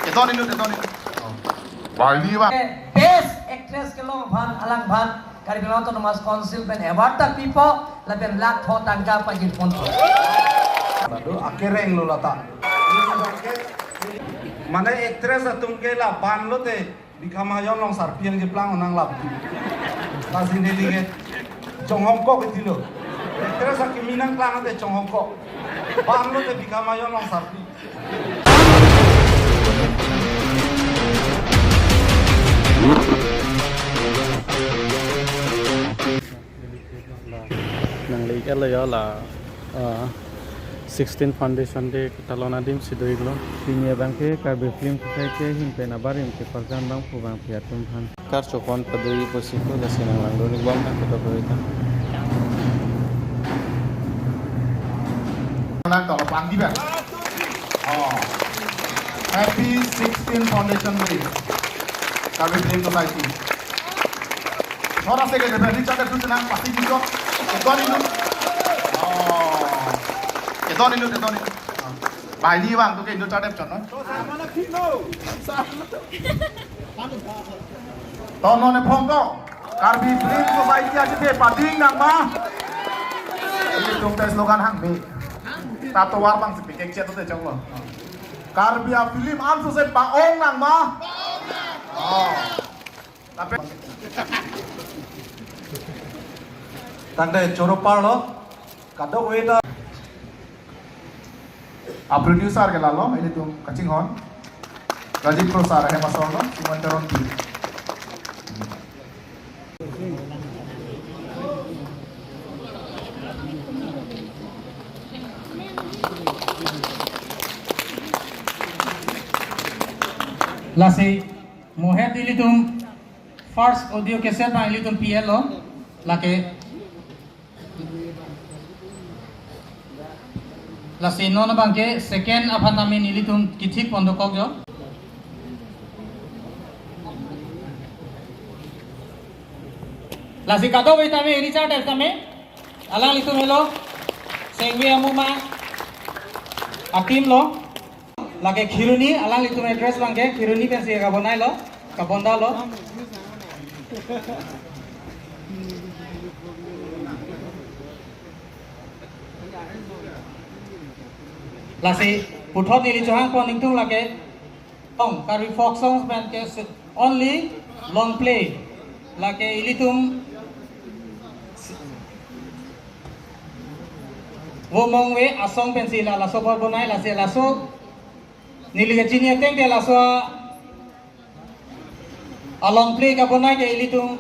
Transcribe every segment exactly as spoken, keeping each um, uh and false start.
Eton inut, eton inut. Oh. Bang ini, Bang. Best Actress kelong aphan, alang aphan Karbi Anglong Autonomous Council pen award ta pipo, lapen lakh pho tangka pajirponpo. Aduh, akereng lo lata. Mane actress atum ke la ban lote, bikha mayon along sarpi nangcheplang nang lap. Lasi neli ke chonghong kok iti lo. Actress akimi nangklang te chonghong kok. Ban lote bikha mayon along sarpi. Nangli ke la ya la, ah, sixteen Foundation Day ketalon adim si do-iklo. Pini abang ke Karbi Film Society ahin pen abarim keparjan abang pu bang pi atum aphan. Karchopon padoi pusi ko lasi nang langdun-ik bom nang ketok koi ta. Nang tolong panggi bang. Oh. Happy sixteen Foundation Day. Karbi Film Society. Sora se ke debe Richard tu nang pasti juga. Eton inut. Oh. Eton inut, eton inut. Bang ini Bang tu ke inut tadep chot, no? Tono ne phong ko. Karbi Film Society aji ke pading nang ma. Ilitum ta slogan hangme. Ta tovar bang si pikek chet te chong lo. Karbi a film also se bang-ong nang ma. Oh. Tapi tangte choro parlo. Kadokave ta a producer ke lalo, ilitum kachinghon. Rajiv Pro sir ahem asor lo, Simon Teronpi. Lasi mohet ilitum first audio cassette bang ilitum P L lo, lake lasi non abang ke second aphan tame nelitum kethik pon dokok jo. Lasi kadokave tame Richard tame alanglitum helo Sengve Amuma a team lo. Lake Kheroni, alanglitum address bang ke Kheroni pensi kabonai lo, kabonda lo. Lasi puthot neli chohang pon ningtung lake, ong Karbi folk songs pen ke se-, only long play. Lake ilitum Vo Mongve Asong pensi la laso apor bonai, lasi laso neli kachini ateng te laso a long play kabonai ke ilitum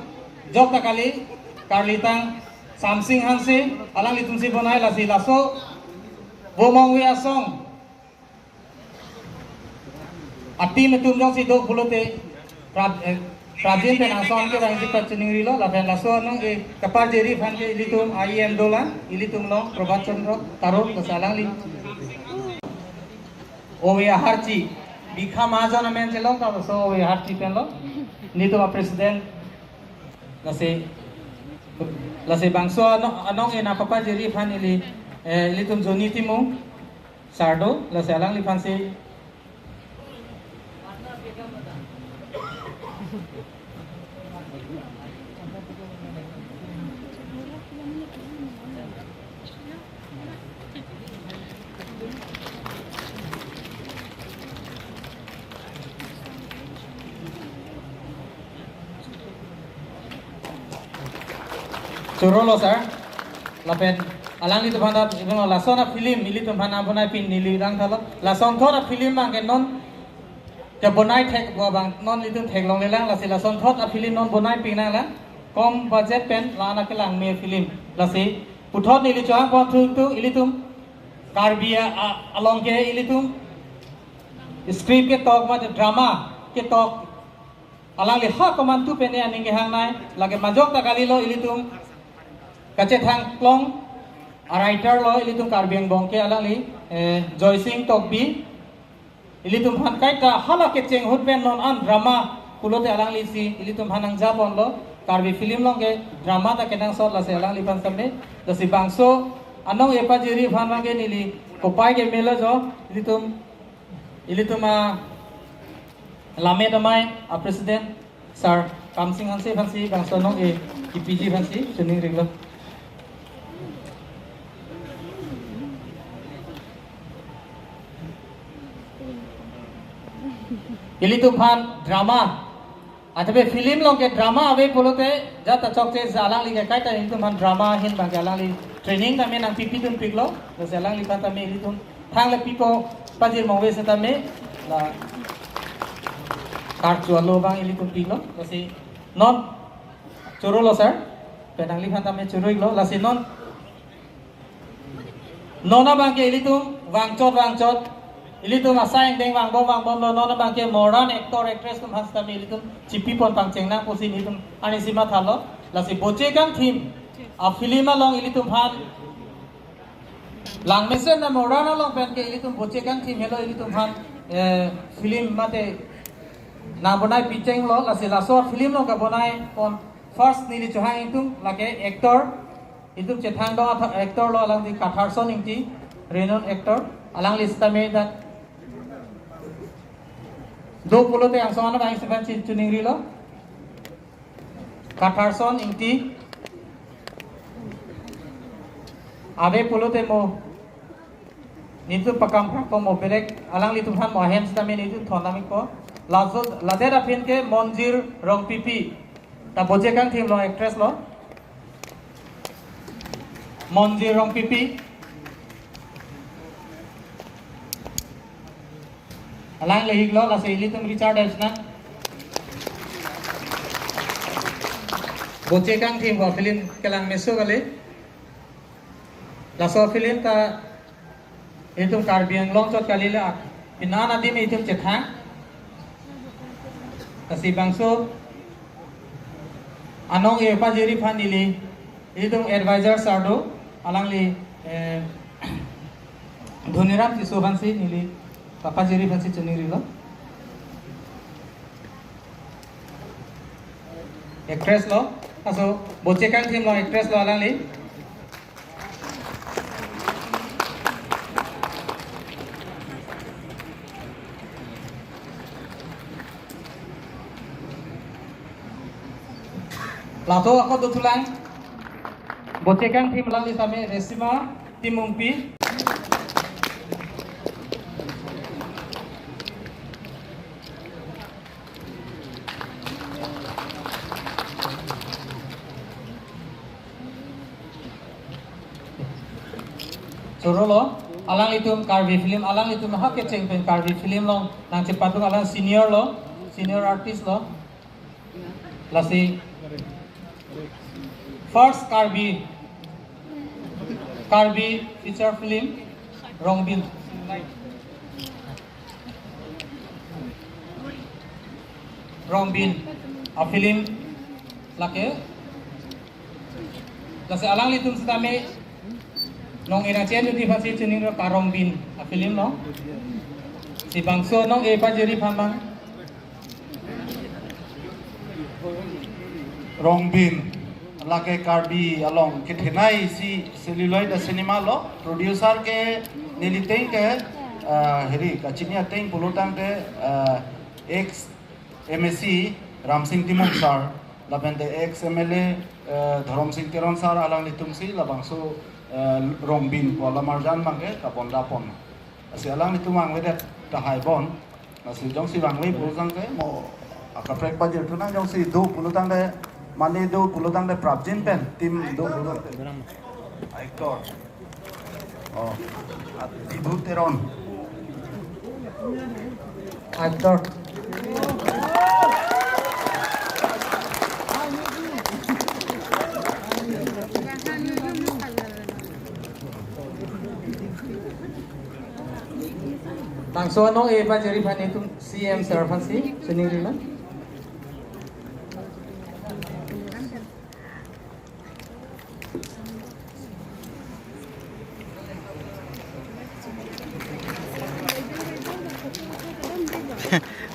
jok ta kali, karlitang Samsing Hanse, alanglitum si bonai, lasi laso Vo Mongve Asong a team atum jongsi do pulote pra-, eh, prajin pen ason ke bang si pachiningri lo, lapen laso anong ke kaparjeri aphan ke ilitum I E M dolang, ilitum long Prabhat Chandra Taro, lasi alangli Ove Aharchi, bikha majon amen chelong ta laso Ove Aharchi pen lo. Nelitum a president, lasi, lasi bangso anong, anong ena kaparjeri aphan ili, eh, ilitum Johnny Timung sar do, lasi alangliphan si choro lo sir. Lapen alanglitum aphan ta, iben lason a film ilitum aphan abonai pin neli rang thalo. Lasonthot a film bang ke non kebonai thek bo bang non ilitum theklonglelang, lasi lasonthot a film non bonai pin nanglang. Kom budget pen la-an akelang me film. Lasi puthot neli chohang pon thu tu ilitum Karbi a, a, along ke ilitum script ketok mate drama ketok alangli ha komantu pen aning kehangnei, lake majok ta kalilo, ilitum kachethang klong a writer lo ilitum Karbi angbong ke, alangli, eh, Joysing Tokbi. Ilitum aphan kaita hala kecheng ahut pen non an drama pulote alangli si ilitum aphan nangja ponlo. Karbi film along ke drama ta kenangsot, lasi alangliphan same. Lasi bangso anong epajiri aphan abang ke neli kopai ke melo jo, ilitum, ilitum a Lammet amei a-president Sir Kamsing Hanse aphansi bangso anong-e kepiji aphansi choningri lo. Ilitum aphan drama, athe film along ke drama ave pulote jat achokche, alangli ke kaita ilitum aphan drama ahin abang ke alangli training tame nangpipi dunpiklo, lasi alangliphan tame ilitum thangle pipo pajir mongve setame la karchu alo abang ilitum pilo, lasi non choro lo sir, penang liphan tame choro iklo, lasi non non abang ke ilitum vangchot vangchot, ilitum asai angdeng vangbom vangbomlo, non abang ke modern actor actress atum aphan setame ilitum chipipon pangcheng nang pusi ilitum arnisi mathalo, lasi Boche Kangthim a-film along ilitum aphan langmesen na modern along pen ke ilitum Boche Kangthim helo ilitum aphan, eh, film mate nang bonai picheng lo, lasi laso film along kabonai pon first neli chohang itum lake actor, itum chethang do atha-, actor lo alangli Katharson Ingti, renowned actor, alangli setame dak do pulote angsong ano bang seven chin choningri lo. Katharson Ingti. Ave pulote mo nitum pakam phak ko mo belek alanglitum aphan mo ahem setame nitum thondam ikpo. Laso ladet aphan ke Monjir Rongpipi. Ta Boche Kangthim along actress lo. Monjir Rongpipi. Alangli iklo, lasi ilitum Richard Daisna. Boche Kangthim ko film kelang meso kali. Laso film ta itum Karbi Anglong chot kali la. Pini adim itum chethang. Lasi bangso anong-e pajiri aphan neli itum advisor sir do, alangli, eh, Dhoniram Tisso aphansi neli pajiri aphansi choningri lo. Actress lo, laso Boche Kangthim along actress lo alangli. Laso ako dothulang. Boche Kangthim alangli setame Resima Timungpi. Choro lo, alanglitum Karbi film, alanglitum ha kecheng pen Karbi film along nangchepaduk, alang senior lo, senior artist lo. Lasi first Karbi, Karbi feature film Rongbin. Rongbin a-film lake. Lasi alanglitum setame nong-e nangchenjudi aphansi choningri lo, Rongbin a-film lo. Si bangso nong-e pajiri aphan mang. Rongbin lake Karbi along kethenei isi celluloid a-cinema lo, producer ke neli ateng ke, ah, heri kachini ateng pulotangte, ah, ex M A C Ramsing Timung sir, lapen te ex M L A, eh, Dhorom Sing Teron sir alanglitumsi labangso, eh, Rongbin ko alam arjan abang ke kabonda pon. Lasi alanglitum vangvedet tahai bon. Lasi jongsi vangve pulotangte mo akaprek pajir thu nang, jongsi do pulotangte, mane do pulotangte prapjin pen, team do pulotangte. Actor. Oh, Bibhu Teron. Actor. Bangso anong-e pajiri aphan itum C M sir aphansi choningri lo.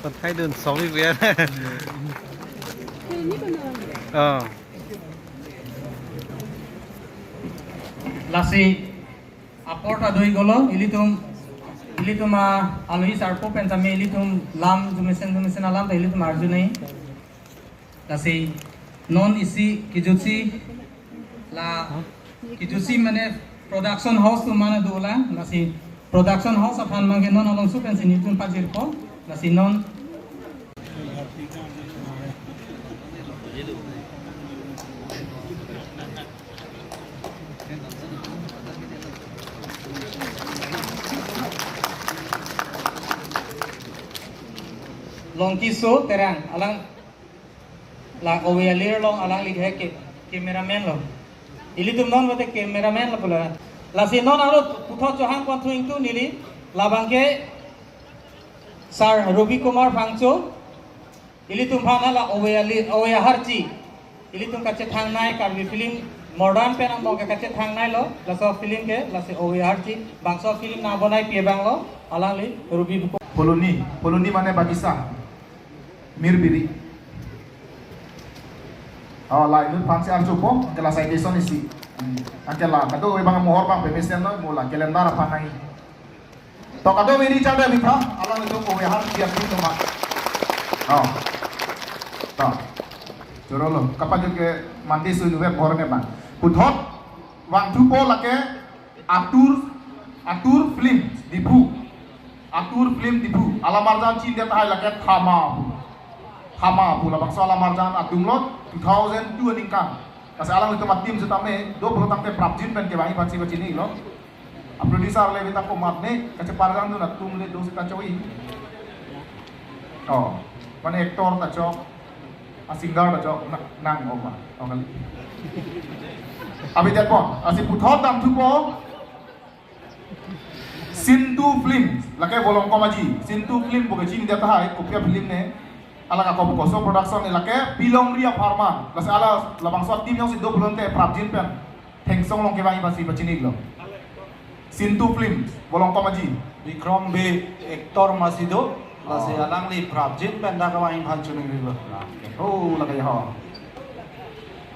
Kon thai dun song ni kuya. Oh. Lasi apor ta do-ik lo, ilitum Ilitum a-, alohi sarpo pen tame ilitum lam jumesen jumesen alam ta ilitum arjunai. Lasi non isi kijutsi la kijutsi mane production house atum mana dolang. Lasi production house aphan mangke non alongso pensi nelitum pajirpo. Lasi non Longkiso Terang, alang la ove alir along alangli ke cameraman lo. Ilitum non mate cameraman lo pula. Lasi non aro puthot chohang pon thu ingtu neli labangke Sir Robi Kumar Phangcho. Ilitum aphan la ove ali, ove aharchi. Ilitum kachethangnei Karbi film modern pen angbong ke kachethangnei lo. Laso film ke, lasi ove aharchi. Bangso film nang bonai pi abang lo. Alangli Robi Kumar. Phuloni, phuloni mane bagisa. Mirbiri. Oh, la inut aphansi arjupo, ke la citation isi. Hmm. Anke la, kadokave abang mohor abang pemesen noi, mo la calendar aphan nangji. To kadokave ri chak de bitha, alanglitum ove aharchi atum ma. Oh. To. Choro lo, kapajut ke mandi sui nuve mohor ne bang. Puthot, vangthupo lake Atur, Atur Film, Diphu. Atur Film Diphu. Alamarjan chinine tahai lake Thama pu. Thama pu labangso alamarjan atum lo two thousand two aningkan. Lasi alanglitum a-team setame, do pulo tangte prapjin pen kevangji aphansi pachinilo. A-producer le beta komatne, kacheparjang dun atum le do seta choi. Oh, mane actor ta chok, a-singer ta chok, na-, nang oma. Oh, kali. Abi det pon, lasi puthot damthupo. Sintu Films, lake Volongkom Aji. Sintu Film puke chinine tahai, kopi a-film ne. Ala ka kopi koso production ne lake Pilongri apharman. Lasi ala labangso a-team jongsi do pulote prapjin pen thengsong along kevangji aphansi pachinilo. Sintu Films, Volongkom Aji. Bikrom Bey actor masi do, lasi Oh. alangli prapjin pen dak kevangji aphan chinilo. Oh, lake ho.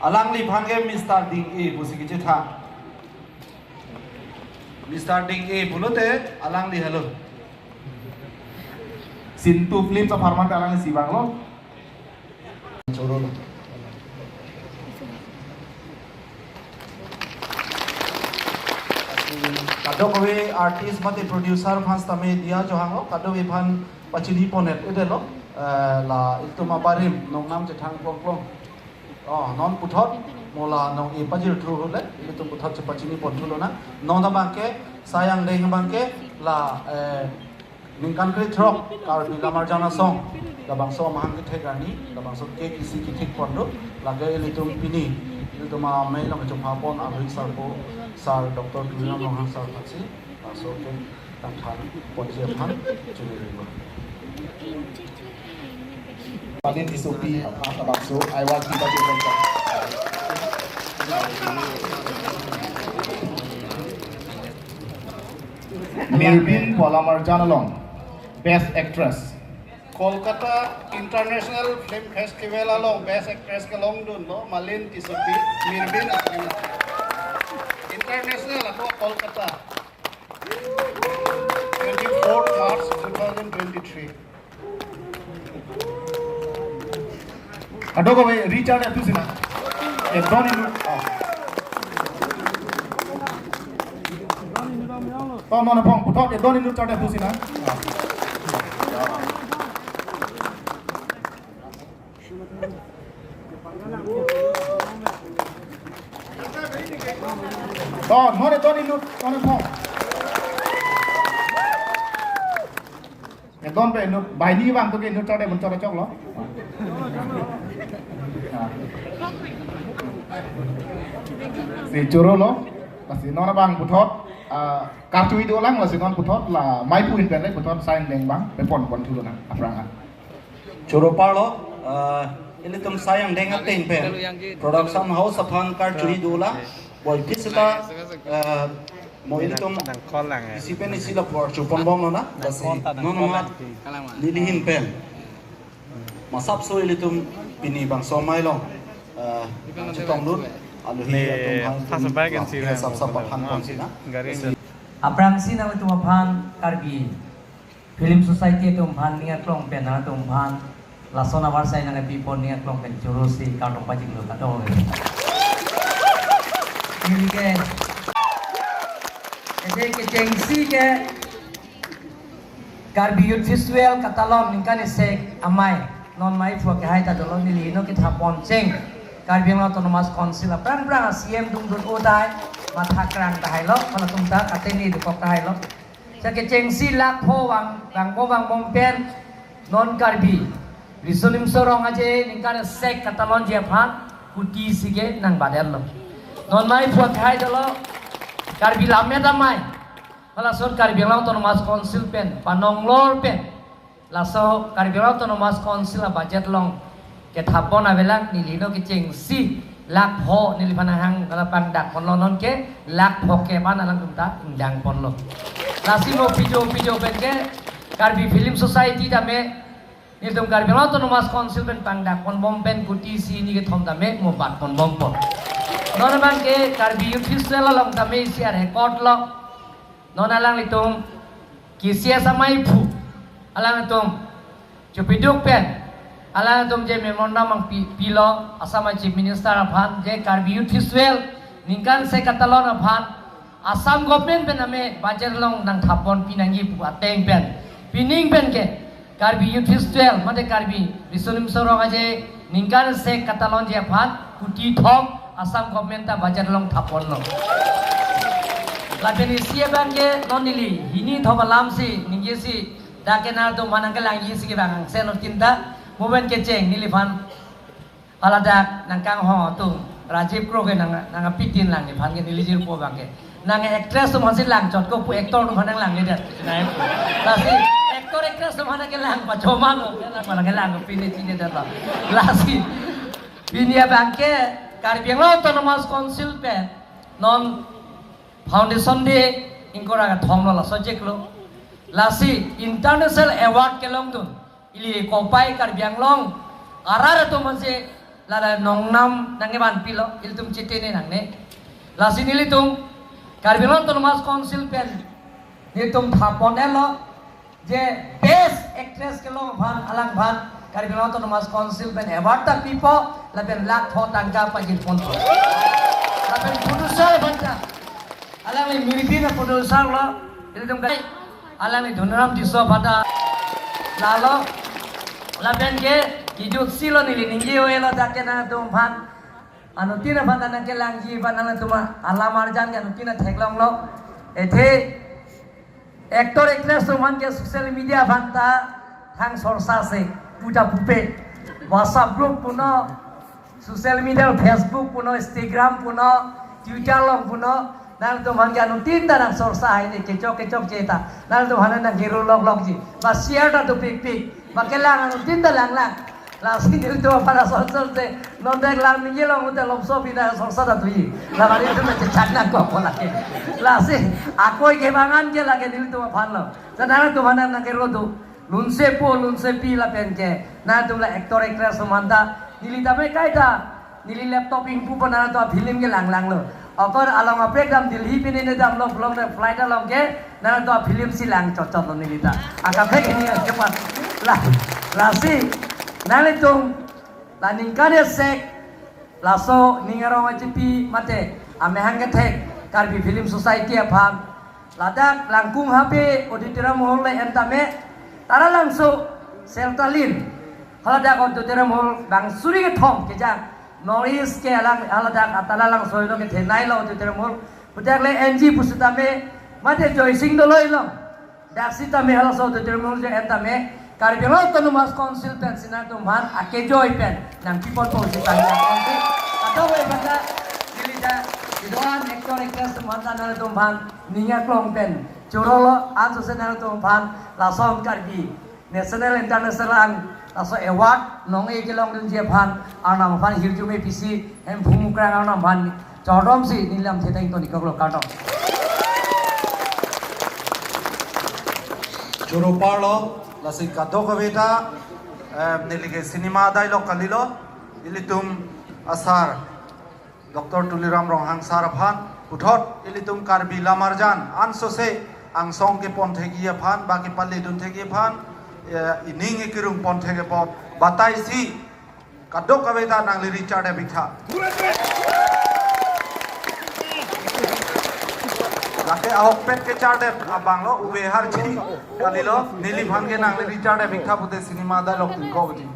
Alangliphan ke Mister Ding-e pusi kechethan. Mister Ding-e pulote alangli helo. Sintu Films apharman ta alanglisi vanglo. Choro lo. Kadokave artist mate producer aphan setame diya chohanglo, kadokave aphan pachini pon-et edetlo, eh, la ilitum abarim nongnam chethang klong klong. Oh, non puthot, mo la nong-e pajirthu hule, ilitum puthot chepachini ponthu lonang. Non abangke, Sai Angdeng abangke, la, eh, ningkan krethrok, Karbi Lamarjan Asong, labangso amahang kethek arni, labangso cake isi kethek pon do, lake ilitum pini, ilitum amei along kechomha pon, alohi sarpo, Sir Doctor Tuliram Ronghang Sir aphansi, labangso cake tangthan ponji aphan, chunirilo. Panin Tissopi, apa, labangso, I want to. Mirbin pu alamarjan along, Best Actress. Kolkata International Film Festival along Best Actress kelongdunlo, Malin Tissopi, Mirbin Actress. International ako Kolkata. Twenty-fourth March two thousand twenty-three. Kadokave ri char-det thu sina. Edon inut. Oh. To non apong puthot edon inut char-det thu sina. To non edon inut, non apong. Edon pen inut, banghini abang to ke inut char-det pon chor choklo. Lasi choro lo, lasi non abang puthot, ah, karchui dolang, lasi non puthot la maipo ahin pen le puthot Sai Angdeng abang pepon ponthu lonang aphrang an. Choro parlo, ah, ilitum Sai Angdeng ateng pen production house aphan karchui dolang, boi phit seta, ah, mo ilitum Nang call lang eh. Isi pen isi lapu arju ponbom lona, lasi Nang call ta, nang non call amat lang. Neli ahin pen. Masapso ilitum pini bangso amei along, eh, chetongdun, alohi Ni atum aphan first bike and see them. Sap sap aphan pon sina. Gari. Lasi Aphrangsi nangtum aphan Karbi Film Society atum aphan ning aklong pen nangtum aphan lason avarsai nangpipon ning aklong pen choro si kardom pajirlo kadokave. Neli ke, ese kechengsi ke Karbi Youth Festival katalon ningkan isi amei non maiphu akehai ta dolo, neli no kethapon cheng Karbi Anglong Autonomous Council aphrang phrang C M dungdun odai matha krang tahai lo, halatum ta kateni dokok tahai lo. Sa kechengsi lakh pho vang, vangbom vangbom pen non Karbi Riso Nimso Rong Aje ningkan isi katalonji aphan kuti si ke nangbadet lo. Non maiphu akehai dolo, Karbi Lammet Amei, halason Karbi Anglong Autonomous Council pen panonglor pen laso Karbi Anglong Autonomous Council abudget along kethapon avelang, neli no kechengsi lakh pho neliphan hang kala pangdakponlo, non ke lakh pho ke ban alangtum ta ingdangponlo. Lasi mo pijo pijo pen ke Karbi Film Society tame, nelitum Karbi Anglong Autonomous Council pen pangdakponbom pen kuti si ni kethom tame mo batponbompo. Non abang ke Karbi Youth Festival along tame isi a-record lo. Non alanglitum K C S amaiphu, alanglitum chupiduk pen, alanglitum je memorandum nangpi, pilo Assam a Chief Minister aphan, je Karbi Youth Festival ningkan isi katalon aphan Assam government pen amei budget along nangthapon pinangji pu ateng pen, pining pen ke Karbi Youth Festival mate Karbi Riso Nimso Rong Aje ningkan isi katalonji aphan kuti thom Assam government ta budget along thaponlo. Lapen isi abang ke non neli hini thom alam si ningje si dak ke nangtum aphan nangkelangji si ke bang se non tinta moment kecheng neliphan haladak nangkanghon atum Rajiv Kro ke nang, nangpitin lang neliphan ke neli jirpo abang ke. Nang actress atum aphansi langchot ko pu actor atum aphan nanglangledet. Nang, lasi actor actress atum aphan kelang pachomang lo, kelang pala kelang pine chine det lo. Lasi pini abang ke Karbi Anglong Autonomous Council pen non Foundation Day ingkoi ra kethom lo, laso chiklo. Lasi international award kelongdun ili kopai Karbi Anglong arat atum aphansi lala nongnam nangkevanpilo, ilitum chitene nangne. Lasi nelitum Karbi Anglong Autonomous Council pen nelitum thapon-etlo je best actress kelong aphan, alangphan Karbi Anglong Autonomous Council pen award ta pipo, lapen lakh pho tangka pajirponpo. Lapen producer aphan ta, alangli Miripin a-producer lo, ilitum kai, alangli Dhoniram Tisso aphan ta lalo. Lapen ke kejut si lo, neli ningje-o-elo dak ke nangtum aphan, anuttin aphan ta nangkelangji aphan nangtum alam arjan ke anuttin theklonglo. Athe actor actress atum aphan ke social media aphan ta thang sorsa se puja pupe, WhatsApp group punon, social media, Facebook punon, Instagram punon, Twitter along punon, nangtum aphan ke anuttin ta nang sorsa hai ne kechok kechokche ta nangtum aphan nang hero lok lokji, ba share ta dopikpik, ba kelang anuttin ta langlang. Lasi nelitum aphan asonsonse non dek lang ningje long ute lomso bina sorsa ta doji. Lamari ilitum chechak nangkok ko lake. Lasi akoi kevangan ke lake nelitum aphan lo. Sa nangtum aphan nang kero do. Lunse po, lunse pi lapen ke nangtum la actor actress atum aphan ta neli tame kaita neli laptop ingpu pon nangtum film ke langlanglo. Okor along aprek dam Delhi pine ne damlo, along dam flight along ke nangtum film si lang chotchotlo neli ta. Akaprek ini ke pas. La, lasi nanglitum la ningkan isi laso ning arong achipi mate amahang kethek Karbi Film Society aphan ladak Langkung Habe Auditorium Hall le en tame, Taralangso, Seltalin, haladak Auditorium Hall bang suri kethom kejang, North East ke alang haladak Taralangso ilo kethenei lo Auditorium Hall, pudak le N G pusitame, mate Joysing Doloi lo, dak sitame halaso Auditorium Hall je en tame, Karbi Anglong Autonomous Council pensi nangtum aphan akejoi pen nangpiponpo pusi tangka. Kadokave aphan ta, neli ta kedo-an actor actress atum aphan ta nangtum aphan ning aklong pen chorolo, ansose nangtum aphan lason Karbi National International an laso award nong-e kelongdunji aphan, arnam aphan hirjume pisi, Hemphu Mukrang arnam aphan chordom si neli lamthe ta ingtonikoklo, kardom. Choro parlo, lasi kadokave ta, em, neli ke cinema dialogue kalilo, ilitum asar Doctor Tuliram Ronghang sir aphan, Puthot ilitum Karbi Lamarjan ansose angsong kepon thekji aphan, ba kepaledun thekji aphan, eh, ining ekerung pon thek apot batai si kadokave ta nangli richard abitha. Lake ahokpet kechardet abanglo, ove harji kalilo, neliphan ke nangli richard abitha pute cinema dialogue tingkokji.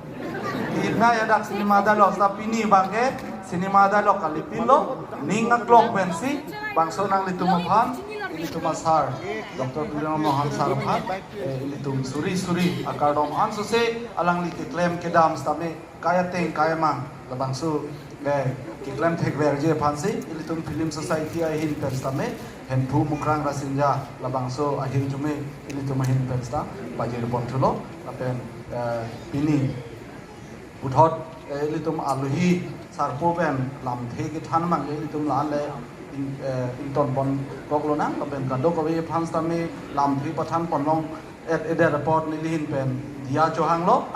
Tina ya dak cinema dialogue, tapi pini abangke cinema dialogue kalipinlo, ning aklong pensi bangso nanglitum aphan, ilitum asar, Doctor Tuliram Ronghang sar aphan, eh, ilitum suri suri akardom ansose alangli keklem kedam sitame kai ateng kai amang labangso, eh, keklem thekverji aphansi ilitum Film Society ahin pen sitame Hemphu Mukrang Rasinja labangso ahirjume ilitum ahin pen sita pajir pon thulo. Lapen, eh, pini puthot, eh, ilitum alohi sarpo pen lamthe kethan abangke ilitum la-an le in, eh, ington pon koklo nang, lapen kadokave aphan sitame lamthe pathan ponlong et eder apot nelihin pen diya chohanglo,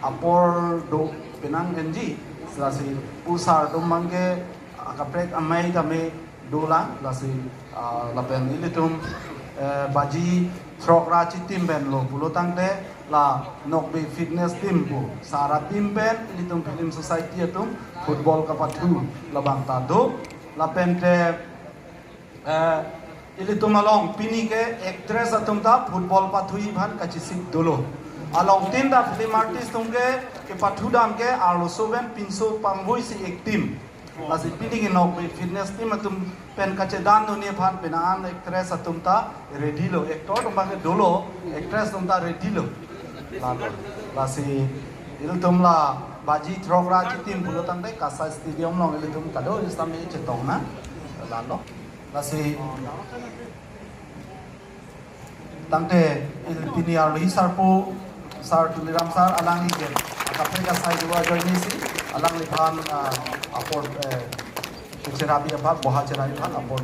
apor do penang enji, lasi pu sar atum abangke akaprek amei tame dolang, lasi, ah, lapen ilitum, eh, baji throk ra chitim pen lo pulo tangte la Nokbe Fitness Team pu sar ateam pen ilitum Film Society atum football kapathu labang ta do, lapen te, eh, ilitum along pini ke actress atum ta football pathuji aphan kachesik dolo. Along tin ta film artist atum ke kepathu dam ke arloso pen pinso pangvoi si ek team. Lasi pini ke Nokbe Fitness Team atum pen kachedandunji aphan penang actress atum ta ready lo. Actor atum abangke dolo, actress atum ta ready lo. Lalo. Lasi ilitum la baji throk ra chitim pulo tangte Kasai Stadium along ilitum kado sitame chetong nang. Lalo. Lasi tangte il pini arlohi sarpo, sar Tuliram sar, alangli ke akaprek asai dua ajoine si alangliphan, ah, apor, eh, kecherabi aphan, boha cherabi aphan apor.